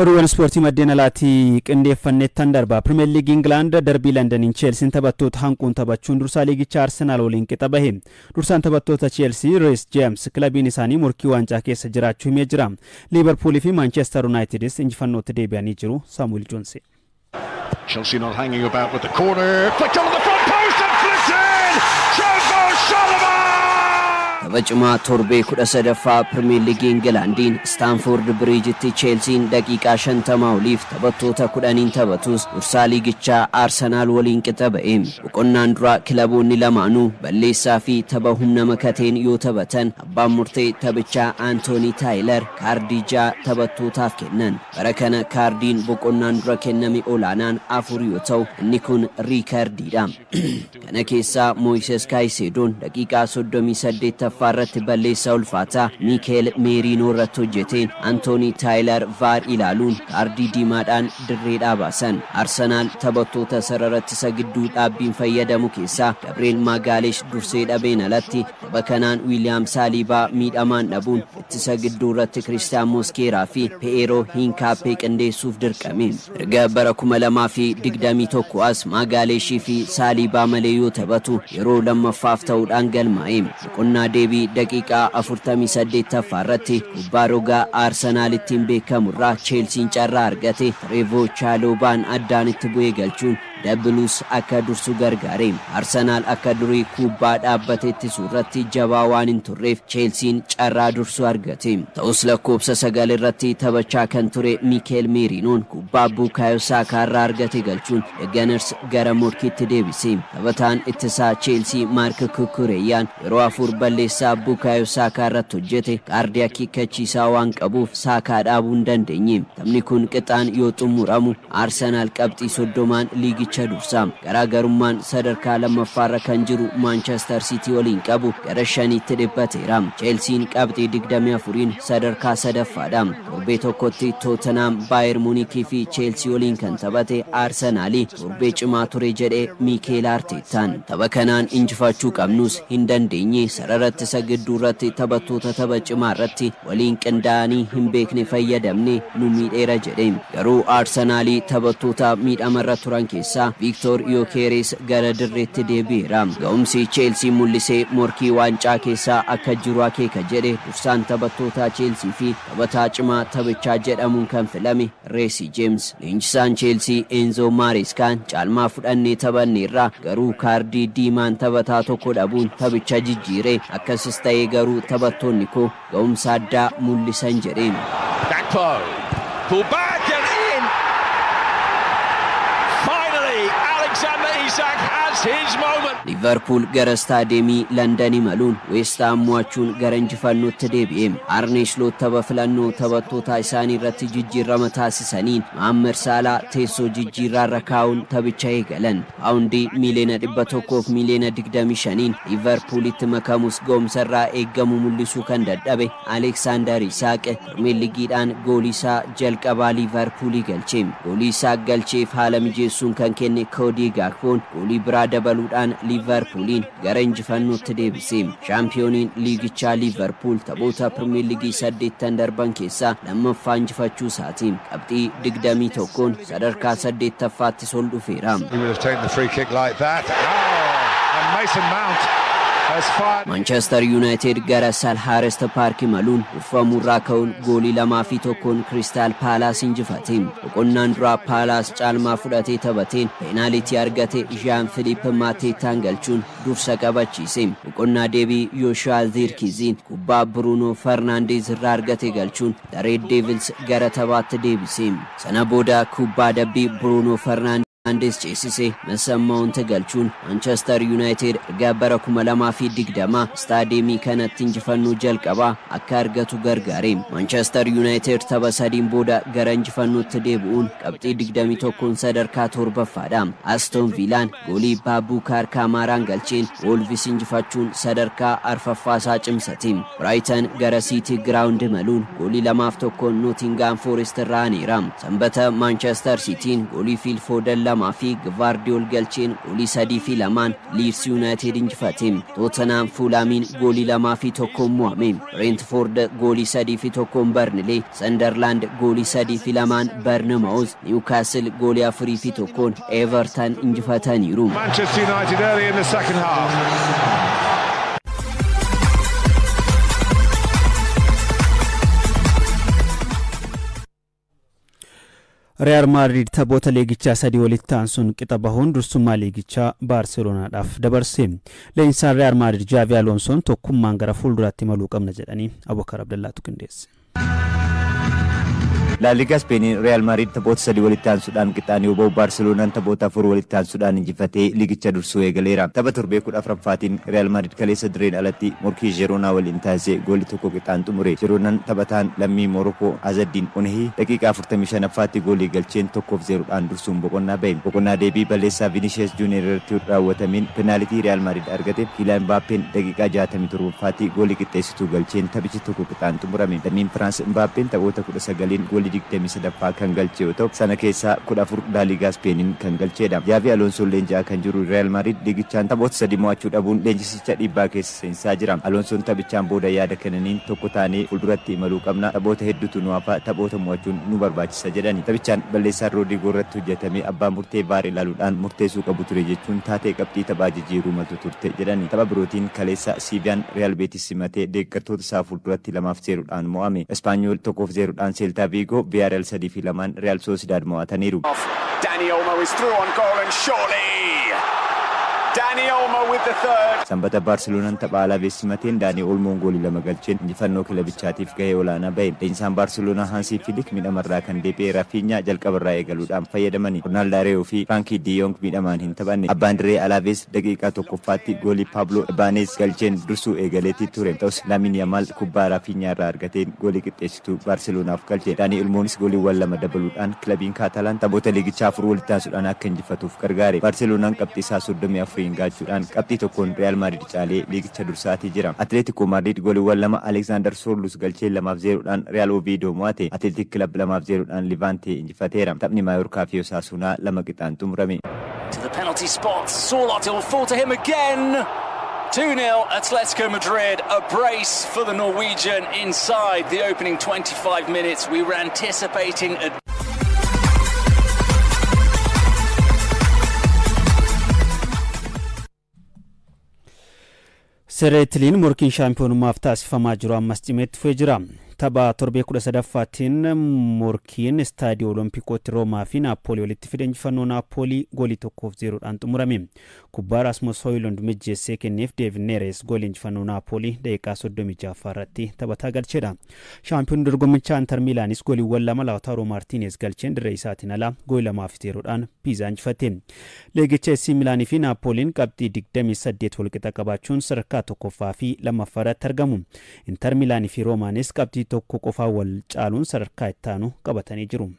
Oduuwwan ispoortii maddeen alaatii qindeeffanneettan darba. Pirimeer Liigii Ingilaand, darbii Londaniin Cheelsiin taphattoota hanquun taphachuun dursaa liigichaa Arsenaal waliin qixa bahe. Dursaan taphattoota Cheelsii Rees Jeems kilabiin isaanii morkii waancaa keessa jiraachuu himee jira. Liivarpuulii fi Maanchestar Yuunaayitidis injifannootti deebi'anii jiru. Saamu'eel Joonse. Chelsea not hanging about with the corner. Flicked onto the front post and flicked in! Trevoh Chalobah! Tapha cimaa torbee 13ffaa Pirimeer Liigii Ingilaandiin Istaanfoord Biriijitti Cheelsiin daqiiqaa 50 oliif taphattoota 10n taphatus dursaa liigichaa Aarsenaal waliin qixa ba'e. Boqonnaan dura kilaboonni lamaanuu balleessaa fi tapha humna makateen yoo taphatan, abbaan murtee taphichaa Aantoonii Taayilar kaardii 6 taphattootaaf kennan. Bara kana kaardiin boqonnaan dura kenname olaanaan afur yoo ta'u, inni kun riikardiidha. Kana keessaa Mooyises Kaayiseedoon daqiiqaa 38ffaa irratti balleessaa ulfaataa Miikeel Meeriinoo irratti hojjeteen Antoonii Taayilar VAR ilaaluun kaardii diimaadhaan dirreedhaa baasan. Arsenaal taphattoota sarara ittisa gidduu dhaabbiin fayyadamu keessaa Gabriel Maagaalesh dursee dhabeen alatti, tapha kanaan Wiiliyaam Saaliibaa miidhamaan dhabuun ittisa gidduu irratti Kiristiyaan Moskeeraa fi Peeroo Hinkaappee qindeessuuf dirqame. Erga bara 2021 as Maagaaleshii fi Saaliibaa malee yoo taphatu yeroo lammaffaaf ta'uudhaan galmaa'e. Boqonnaa deebii daqiiqaa 48ffaa irratti kubbaa rogaa Arsenaal ittiin beekamurraa Cheelsiin carraa argate Treevoo Chaaloobaan addaan itti bu'ee galchuun The Blues akka dursu gargaare. Arsenaal akka durii kubbaa dhaabbate ittisuu irratti jabaa waan hin turreef Cheelsiin carraa dursuu argate. Ta'us lakkoofsa 9 irratti taphachaa kan ture Miikeel Meeriinoon kubbaa Buukaayo Saakaa irraa argate galchuun The Gunners gara morkiitti deebise. Taphataan ittisaa Cheelsii Maark Kukureeyaan yeroo afur balleessaa Buukaayo Saakaa irratti hojjete kaardii akeekkachiisaa waan qabuuf Saakaa dhaabuu hin dandeenye. Taphni kun qixaan yoo xumuramu Arsenaal qabxii 30n liigicha dursa. Garaagarummaan sadarkaa lammaffaarra kan jiru Maanchestar Siitii waliin qabu gara shaniitti dhiphateera. Cheelsiin qabxii 24n sadarkaa sadaffaadha. Torbee tokkotti Tootenaam, Baayer Muunikii fi Cheelsii waliin kan taphate Arsenaalii torbee cimaa ture jedhe Miikeel Arteettaan. Tapha kanaan injifachuu qabnus hin dandeenye. Sarara ittisa gidduu irratti taphattoota tapha cimaa irratti waliin qindaa'anii hin beekne fayyadamne nu miidheera jedhe. Garuu Arsenaalii taphattoota miidhamarra turan keessaa Viiktor Yookeres gara dirreetti deebi'eera. Ga'umsi Cheelsii mul'isee morkii waancaa keessaa akka jiru akeeka jedhe dursaan taphattoota Cheelsii fi taphataa cimaa taphichaa jedhamuun kan filame Reesi Jeems. Leenjisaan Cheelsii Enzo Maareskaan caalmaa fudhannee taphanneerra, garuu kaardii diimaan taphataa tokko dhabuun taphicha jijjiire, akkasis ta'ee garuu taphattoonni koo ga'umsa addaa mul'isan jedhe. Gakpo. Pulled back and in. Finally, Alexander Isak has his moment. Liverpool gara istaadeemii London imaluun West Ham mo'achuun gara injifannootti deebi'e. Arne Slot tapha filannoo taphattoota isaanii irratti jijjiirama taasisaniin Mohaammed Saalaa teessoo jijjiirraarra kaa'uun taphicha eegalan. Paawundii 125 miiliyoona Liverpoolitti makamus ga'umsarraa eeggamu mul'isuu kan dadhabe Aleksaandar Isaaq Pirimeer Liigiidhaan goolii isaa jalqabaa Liverpoolii galche. Goolii Isaaq galcheef haala mijeessuun kan kenne Koodii Gaakpoon goolii biraa dabaluudhaan Liverpooliin gara injifannootti deebise. Shaampiyooniin liigichaa Liverpool taphoota Pirimeer Liigii saddeettan darban keessaa lammaffaa injifachuu isaati. Qabxii 21n sadarkaa saddeettaffaatti ol dhufeera. He would have taken the free kick like that. Oh, and Mason Mount has fired. Manchester United gara Selhurst Park imaluun uffamuurraa ka'uun goolii 2-1n Crystal Palace injifate. Boqonnaan duraa Palace caalmaa fudhatee taphateen peenaalitii argate Jean Philippe Mateetaan galchuun dursa qabachiise. Boqonnaa deebii Yooshuwaa Zirkiziin kubbaa Bruno Fernandes irraa argate galchuun The Red Devils gara taphaatti deebise. Sana booda kubbaa dabbii Bruno Fernandes ceesise Mason Mount galchuun Manchester United erga bara 2020 istaadeemii kanatti injifannoo jalqabaa akka argatu gargaare. Manchester United tapha sadiin booda gara injifannootti deebi'uun qabxii 21 sadarkaa torbaffaadha. Aston Villaan goolii Baabukaar Kaamaaraan galcheen Wolves injifachuun sadarkaa arfaffaa isaa cimsate. Brighton gara City Ground imaluun goolii 2-1n Nottingham Forest irraa aaneera. Sanbata Manchester Cityin goolii Phil Foden 2 fi Gvaardiyool galcheen goolii 3-2 Liids Yuunaayitid injifate. Tootenaam Fuulaamiin goolii 2-1 mo'ame. Bireentfoord goolii 3-1 Barnilee, Sandarlaand goolii 3-2 Barnamaawuz, Niwukaasil goolii 4-1 Everton injifataniiru. Manchester United early in the second half. Real Madrid taphoota liigichaa 3 walitti aansuun qixa bahuun dursummaa liigichaa Baarselonaadhaaf dabarse. Leenjisaan Real Madrid Jaavi Alonsoon tokkummaan gara fuulduraatti imaluu qabna jedhanii Abubakar Abdallaatu qindeesse. La Liga Ispeeniin Real Madrid taphoota 3 walitti aansuudhaan qixaan yoo ba'u, Baarseloonaan taphoota 4 walitti aansuudhaan injifatee liigicha dursuu eegaleera. Tapha torbee 14ffaatiin Real Madrid kaleessa dirreen alatti morkii Jeroonaa waliin taasisee goolii 1 qixaan xumure. Jeroonaan taphataan lammii Morokoo Azaddiin Onehii daqiiqaa 45ffaatti goolii galcheen 1-0dhaan dursuun boqonnaa ba'e. Boqonnaa deebii balleessaa Vinicius Junior irratti raawwatameen peenaalitii Real Madrid argate. Kylian Mbappeen daqiiqaa 67ffaatti goolii qixxeessituu galcheen taphichi 1 qixaan xumurame. Lammiin Firaans Mbappeen taphoota 19 goolii 23ffaa kan galche yoo ta'u, sana keessaa 14 La Liga Ispeeniin kan galchedha. Jaavi Alonsoon leenji'aa kan jiru Real Madrid liigichaan taphoota 3 mo'achuu dhabuun leenjisicha dhiibbaa keessa seensaa jira. Alonsoon taphichaan booda yaada kennaniin tokko taanee fuulduratti imaluu qabna, taphoota hedduutu nu hafa, taphoota mo'achuun nu barbaachisa jedhani. Taphichaan balleessaan Roodrigoo irratti hojjetame abbaan murtee VAR ilaaluudhaan murteessuu qabu ture jechuun taatee qabxii taphaa jijjiiruu maltu turte jedhani. Tapha birootiin kaleessa Siiviyaan Real Betis simatee deeggartoota isaa fuulduratti 2-0dhaan mo'ame. Ispaanyool 1-0dhaan Seeltaa Viigoo, Villarreal 3-2 Real Sociedad mo'ataniiru. Dani Olmo is through on goal and surely Dani Olmo with the third. Sanbata Baarseloonaan tapha Alaavees simateen Daanii Olmoon goolii 2 galcheen injifannoo kilabichaatiif gahee olaanaa bahe. Leenjisaan Baarseloonaa Hansii Filik miidhamarraa kan deebi'e Raafiinyaa jalqabarraa eegaluudhaan fayyadamani. Ronaldo Araujo fi Firankii De Jong miidhamaan hin taphanne. Abbaan dirree Alaavees daqiiqaa 1ffaatti goolii Pablo Ibaanez galcheen dursuu eegaleetii ture. Ta'us Laamin Yamaal kubbaa Raafiinyaa irraa argateen goolii qixxeessituu Baarseloonaaf galche. Daanii Olmoonis gooliiwwan 2 dabaluudhaan kilabiin Kaatalaan taphoota liigichaa 4 walitti aansuudhaan akka injifatuuf gargaare. Baarseloonaan qabxii isaa 34 gaachuudhaan qabxii 1 Real Madrid caalee liigicha dursaatii jira. Atletico Madrid gooliiwwan 2 Alexander Sorlos galchee 2-0dhaan Real Oviedo mo'ate. Atletic Club 2-0dhaan Levante injifateera. Taphni Mallorca fi Osasuna 2 qixaan xumurame. To the penalty spot, Sorloth will fall to him again. 2-0 Atletico Madrid, a brace for the Norwegian inside the opening 25 minutes. We were anticipating a Sereetiliin morkiin shaampiyoonummaaf taasifamaa jiru ammas cimeetti fufee jira. Tapha torbee 13ffaatiin morkiin istaadiyoo Olompikootti Roomaa fi Naappoolii walitti fide injifannoo Naappoolii goolii 1-0dhaan xumurame. Kubbaa Rasmus Hoylund mijjeessee kenneef Deevid Neres goolii injifannoo Naappoolii daqiiqaa 36ffaa irratti taphataa galchedha. Shaampiyoon dorgommichaa Inter Miilaanis gooliiwwan 2 Lautaro Martinez galcheen dirree isaatiin ala goolii 2-0dhaan Piizaa injifate. Liigicha AC Miilaanii fi Naappooliin qabxii 28 walqixa qabaachuun sadarkaa 1ffaa fi 2ffaa irratti argamu. Inter Miilaanii fi Roomaanis qabxii 1 qofaa wal caaluun sadarkaa itti aanu qabatanii jiru.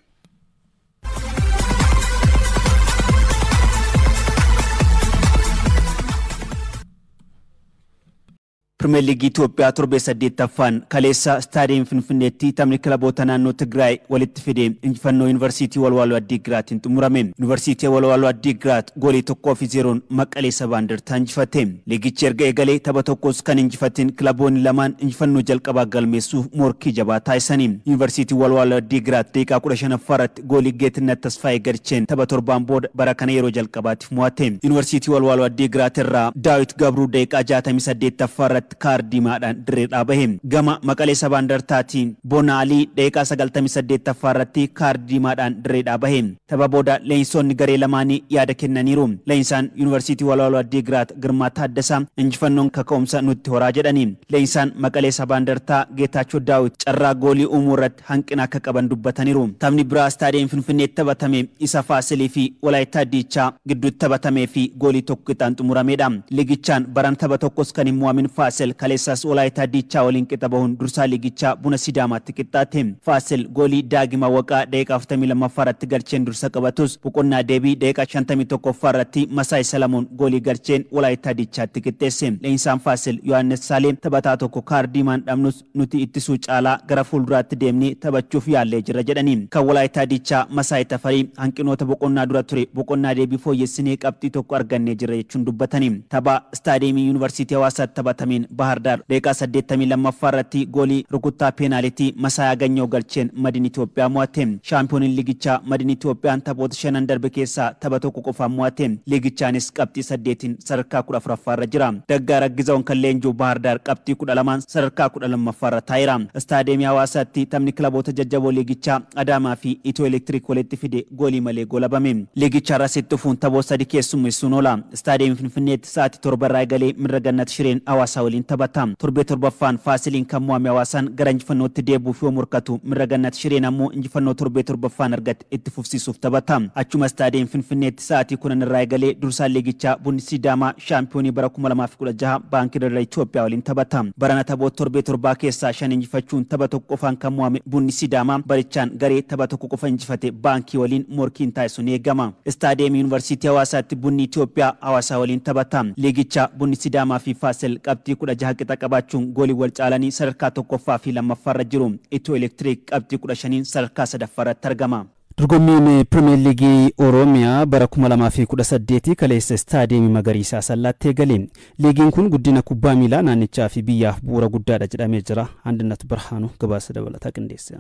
Pirimeer Liigii Itoophiyaa torbee 8ffaan kaleessa istaadiyeem Finfinneetti taphni kilaboota naannoo Tigraay walitti fide injifannoo Yuunivarsiitii Walwaaloo Addiigiraatiin xumurame. Yuunivarsiitii Walwaaloo Addiigiraat goolii 1-0 Maqalee Sabaa Indartaa injifate. Liigichi erga eegalee tapha tokkos kan injifatin kilaboonni lamaan injifannoo jalqabaa galmeessuuf morkii jabaa taasisani. Yuunivarsiitii Walwaaloo Addiigiraat daqiiqaa 15ffaa irratti goolii Geetinnat Tasfaayee galcheen tapha 7 booda bara kana yeroo jalqabaatiif mo'ate. Yuunivarsiitii Walwaaloo Addiigiraat irraa Daawit Gabruu daqiiqaa 68ffaa irratti kaardii maadhaan dirree bahe. Gama Maqalee Sabaa Indartaatiin Bonaalii daqiiqaa 98ffaa irratti kaardii maadhaan dirree bahe. Tapha booda leenjisoonni garee lamaanii yaada kennaniiru. Leenjisaan Yuunivarsiitii Walwaaloo Addiigiraat Girmaa Taaddasaa injifannoon kaka'umsa nutti horaa jedhani. Leenjisaan Maqalee Sabaa Indartaa Geetaachoo Daawit carraa goolii uumuu irratti hanqina akka qaban dubbataniiru. Taphni biraa istaadiyeem Finfinneetti taphatame isa Faasilii fi Walaayittaa Diichaa gidduutti taphatamee fi goolii 1 qixaan xumuramedha. Liigichaan baran tapha tokkos kan hin mo'amin Faasil Faasel kaleessas Walaayitaa Diichaa waliin qixa bahuun dursaa liigichaa Buna Sidaamaatti qixxaate. Faasel goolii Daagima Waqaa daqiiqaa 42ffaa irratti galcheen dursa qabatus, boqonnaa deebii daqiiqaa 51ffaa irratti Masaay Salamuun goolii galcheen Walaayitaa Diichaatti qixxeesse. Leenjisaan Faasel Yohaannis Saalee taphataa tokko kaardii maan dhabnus, nuti ittisuu caalaa gara fuulduraatti deemnee taphachuuf yaallee jirra jedhani. Kan Walaayitaa Diichaa Masaay Tafarii hanqinoota boqonnaa dura ture boqonnaa deebii fooyyessinee qabxii tokko argannee jirra jechuun dubbatani. Tapha Istaadiyeemii Yuunivarsiitii Hawaasaatti taphatameen Baahar Daar daqiiqaa 82ffaa irratti goolii rukuttaa peenaalitii Masaay Aganyoo galcheen Madin Itoophiyaa mo'ate. Shaampiyooniin liigichaa Madin Itoophiyaan taphoota shanan darbe keessaa tapha tokko qofaan mo'ate. Liigichaanis qabxii 8n sadarkaa 14ffaa irra jira. Daggaa Raggizaawwan kan leenjuu Baahar Daar qabxii 12n sadarkaa 12ffaarra taa'eera. Istaadiyeemii Hawaasaatti taphni kilaboota jajjaboo liigichaa Adaamaa fi Itiyoo Elektiriik walitti fide goolii malee goolabame. Liigicha irras itti fufuun taphoota sadi keessummeessuun oola. Istaadiyeemii Finfinneetti sa'aatii 7 irraa eegalee Mirra Gannat Shireen Hawaasaa waliin taphata. Torbee torbaffaan Faasiliin kan mo'ame Hawaasaan gara injifannootti deebi'uuf yoo morkatu, Mirra Gannat Shireen ammoo injifannoo torbee torbaffaan argate itti fufsiisuuf taphata. Achuma Istaadiyeemii Finfinneetti sa'aatii 10 irraa eegalee dursaan liigichaa Bunni Sidaamaa shaampiyoonii bara 2016 Baankii Daldala Itoophiyaa waliin taphata. Barana taphoota torbee torbaa keessaa shan injifachuun tapha tokko qofaan kan mo'ame Bunni Sidaamaa barichaan garee tapha tokko qofa injifate Baankii waliin morkiin taasisu ni eegama. Istaadiyeemii Yuunivarsiitii Hawaasaatti Bunni Itoophiyaa Hawaasaa waliin taphata. Liigicha Bunni Sidaamaa fi Faasel qabxii 16 qixa qabaachuun goolii wal caalanii sadarkaa tokkoffaa fi lammaffaarra jiru. Itiyoo Elektiriik qabxii 15n sadarkaa sadaffaarratti argama. Dorgommiin Pirimeer Liigii Oromiyaa bara 2018 kaleessa Istaadiyeemii Magariisaa Asallaatti eegale. Liigiin kun guddina kubbaa miilaa naannichaa fi biyyaaf bu'uura guddaadha jedhamee jira. Andinnat Birhaanuu gabaasa dabalataa qindeesse.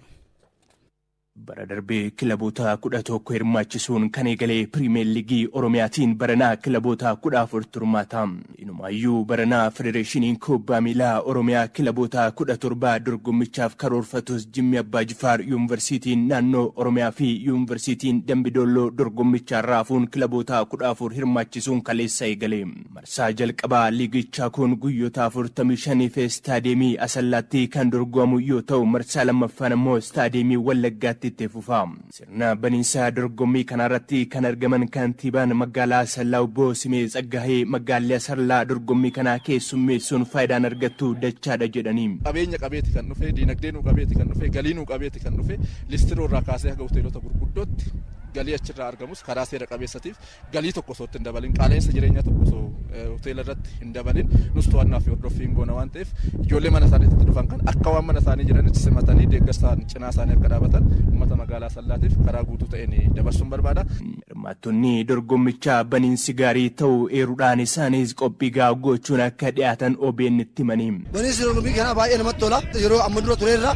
Bara darbee kilaboota 11 hirmaachisuun kan eegalee Pirimeer Liigii Oromiyaatiin baranaa kilaboota 14 hirmaata. Inumaayyuu baranaa Federeeshiniin Kubbaa Miilaa Oromiyaa kilaboota 17 dorgommichaaf karoorfatus, Jimmi Abbaa Jifaar, Yuunivarsiitiin Naannoo Oromiyaa fi Yuunivarsiitiin Dambidolloo dorgommichaa raafuun kilaboota 14 hirmaachisuun kaleessa eegale. Marsaa jalqabaa liigichaa kun guyyoota 45f istaadiyeemii Asallaatti kan dorgomamu yoo ta'u, marsaa lammaffaan immoo istaadiyeemii Wallaggaatti itti fufa. Sirna baniinsaa dorgommii kanarratti kan argaman kantiibaan magaalaa Asallaa Obbo Simee Tsaggaahee, magaalli Asallaa dorgommii kana keessummeessuun faayidaan argattu dachaadha jedhanii. Qabeenya qabeeti kan dhufe, diinagdee nuu qabeeti kan dhufe, galii nuu qabeeti kan dhufe, listiroo irraa kaasee haga hoteelota gurguddootti galii achirraa argamus karaa seera qabeessatiif galii tokko osoo hin dabalin, qaala'insa jireenyaa tokko osoo hoteela irratti hin dabalin, nus to'annaa fi hordoffiin goona waan ta'eef, ijoollee mana isaaniitti dhufan kan akka waan mana isaanii jiranitti simatanii deeggarsaan cinaa isaanii akka dhaabatan uummata magaalaa Asallaatiif karaa guutuu ta'een dabarsuun barbaada. Hirmaattonni dorgommichaa baniinsi gaarii ta'uu eeruudhaan, isaanis qophii gahaa gochuun akka dhiyaatan OBN itti himanii. Baniinsi dorgommii kanaa baay'ee namatti tola. Yeroo amma dura tureerra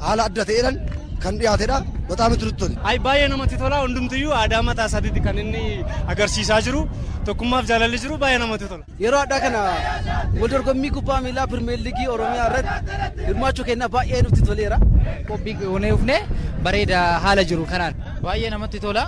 haala adda ta'eedhaan kan dhiyaatedha. Bataam itti tole. Ay, baay'ee namatti tola. Hundumtiyyuu aadaa mataa isaatiitti kan inni agarsiisaa jiru. Tokkummaaf jaalalli jiru baay'ee namatti tola. Yeroo addaa kana wal dorgommii kubbaa miilaa Pirimeer Liigii Oromiyaa irratti hirmaachuu keenya baay'ee nutti toleera. Qophii goonee dhufne, bareeda haala jiru kanaan. Baay'ee namatti tola.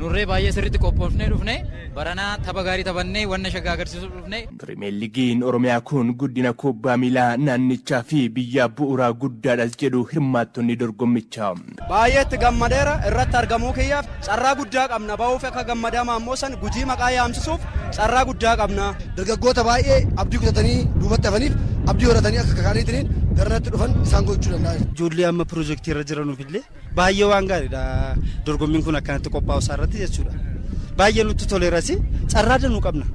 Nurree baay'ee sirriitti qophoofnee dhufne, baranaa tapha gaarii taphannee wanna shaggaa agarsiisuu dhufne. Pirimeer Liigiin Oromiyaa kun guddina kubbaa miilaa naannichaa fi biyyaa bu'uuraa guddaadhas jedhu hirmaattonni dorgommichaa. Baay'ee itti gammadeera. Irratti argamuu kiyyaaf carraa guddaa qabna. Bahuuf akka gammadaa maammoo san Gujii maqaa yaamsisuuf carraa guddaa qabna. Dargaggoota baay'ee abdii kutatanii duubatti hafaniif abdii horatanii akka kakaaniitiin garanatti dhufan isaan gochuu danda'a. Ijoollee amma piroojeektii irra jiranuuf illee baay'ee waan gaariidha, dorgommiin kun akkanatti qophaa'u isaa irratti jechuudha. Baay'ee nutti toleeras, carraa danuu qabna.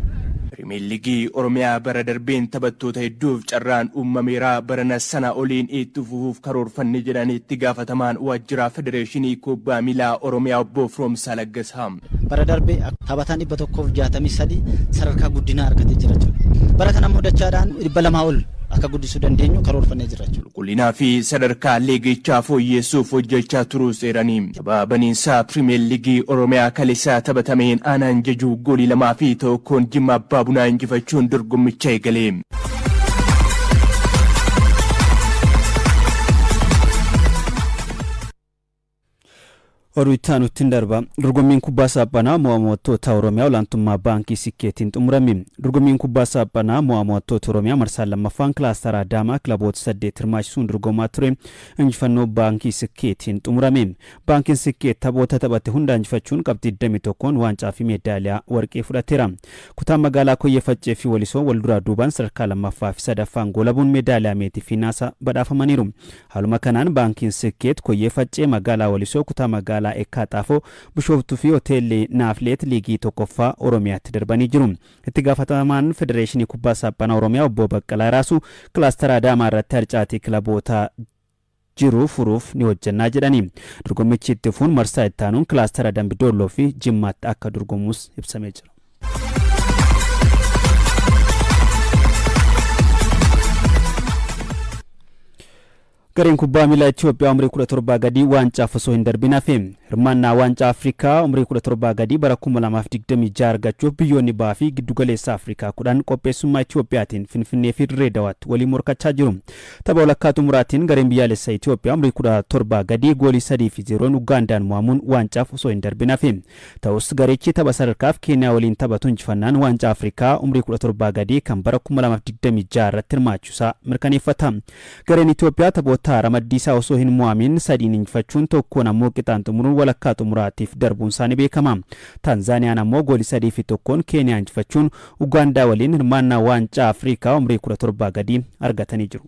Pirimeer Liigii Oromiyaa bara darbeen taphattoota hedduuf carraan uumameera, barana sana oliin itti fufuuf karoorfanne jedhanii itti gaafatamaan waajjira Federeeshinii Kubbaa Miilaa Oromiyaa Obbo Firoomsaa Laggasaa. Bara darbee taphataan 163 sadarkaa guddinaa argatee jira jechuudha. Bara kana immoo dachaadhaan 200 ol akka guddisuu dandeenyu karoorfannee jira jechuudha. Qulqullinaa fi sadarkaa liigichaa fooyyessuuf hojjechaa turuu seeranii. Tapha baniinsaa Pirimeer Liigii Oromiyaa kaleessa taphatameen Aanaan Jajuu goolii 2 fi 1n Jimma Abbaa Bunaa injifachuun dorgommicha eegale. Oduu itti aanutti darba. Dorgommiin kubbaa saaphanaa mo'amtoota Oromiyaa olaantummaa Baankii Sikkeetiin xumurame. Dorgommiin kubbaa saaphanaa mo'amtoota Oromiyaa marsaa lammaffaan kilaastara Adaamaa kilaboota 8 hirmaachisuun dorgomaa ture injifannoo Baankii Sikkeetiin xumurame. Baankiin Sikkeet taphoota taphate hunda injifachuun qabxii 21 waancaa fi meedaaliyaa warqee fudhateera. Kutaan magaalaa Koyyee Faccee fi Walisoo wal duraa duubaan sadarkaa lammaffaa fi sadaffaan goolabuun meedaaliyaa meetii fi naasaa badhaafamaniiru. Haaluma kanaan Baankiin Sikkeet Koyyee Faccee, magaalaa Walisoo, kutaa magaalaa Ekkaa Xaafoo, Bishooftuu fi Hoteelli Naafleet liigii tokkoffaa Oromiyaatti darbanii jiru. Itti gaafatamaan Federeeshinii Kubbaa Saaphanaa Oromiyaa Obbo Baqqalaa Raasuu kilaastara Adaamaa irratti harcaatii kilaboota jiru furuuf ni hojjannaa jedhani. Dorgommichi itti fufuun marsaa itti aanuun kilaastara Dambidolloo fi Jimmaatti akka dorgomus ibsamee jira. Gareen kubbaa miilaa Itoophiyaa umurii 17 gadii waancaaf osoo hin darbin hafe. Hirmaannaa waancaa Afrikaa umurii 17 gadii bara 2026 argachuuf biyyoonni bahaa fi giddugaleessa Afrikaa 10 qopheessummaa Itoophiyaatiin Finfinnee fi Dirree Dawaatti waliin morkachaa jiru. Tapha walakkaa xumuraatiin gareen biyyaalessa Itoophiyaa umurii 17 gadii goolii 3-0 Ugaandaan mo'amuun waancaaf osoo hin darbin hafe. Ta'us garechi tapha sadarkaaf Keeniyaa waliin taphatu injifannaan waancaa Afrikaa umurii 17 gadii kan bara 2026 irratti hirmaachuusaa mirkaneeffata. Gareen Itoophiyaa taphoota ramaddii isaa osoo hin mo'amin sadiin injifachuun, tokkoon ammoo qixaan xumuruun walakkaa xumuraatiif darbuun isaa ni beekama. Taanzaaniyaan ammoo goolii 3-1 Keeniyaa injifachuun Ugaandaa waliin hirmaannaa waancaa Afrikaa umurii 17 gadii argatanii jiru.